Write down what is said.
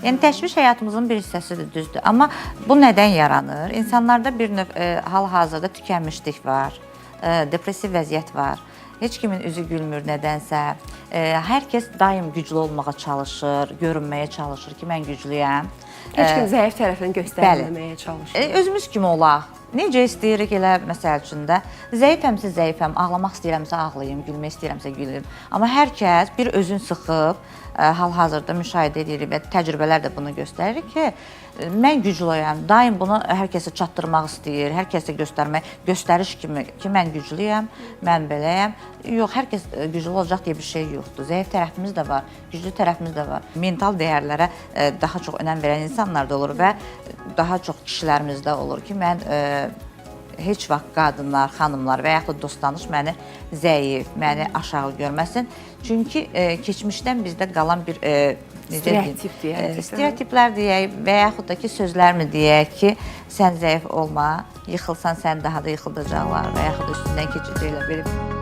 Yəni təşviş həyatımızın bir hissəsidir, düzdür. Amma bu nədən yaranır? İnsanlarda bir növ hal-hazırda tükənmişlik var, depressiv vəziyyət var. Heç kimin üzü gülmür nədənsə. Hər kəs daim güclü olmağa çalışır, görünməyə çalışır ki, mən güclüyəm. Heç kim zəif tərəfini göstərməməyə çalışır. Özümüz kimi olaq. Necə istəyirik elə məsəl üçün də zəifəmsə zəifəm, ağlamaq istəyirəmsə ağlayım, gülmək istəyirəmsə gülüm. Amma hər kəs bir özün sıxıb hal-hazırda müşahidə edirik və təcrübələr də bunu göstərir ki, mən güclüyəm. Daim bunu hər kəsə çatdırmaq istəyir, hər kəsə göstərmək, göstəriş kimi ki, mən güclüyəm, mən beləyəm. Yox, hər kəs güclü olacaq deyə bir şey yoxdur. Zəif tərəfimiz də var, güclü tərəfimiz də var. Mental dəyərlərə daha çox önəm verən insanlar da olur və daha çox kişilərimizdə olur ki, mən heç vaxt qadınlar, xanımlar və yaxud dost-tanış məni zəif, məni aşağı görməsin. Çünki keçmişdən bizdə qalan bir necə deyim, Stereotip deyərdik, stereotiplər deyək və yaxud da ki, sözlərmi deyək ki, sən zəif olma, yıxılsan səni daha da yıxıldacaqlar və yaxud üstündən keçəcəklər belə.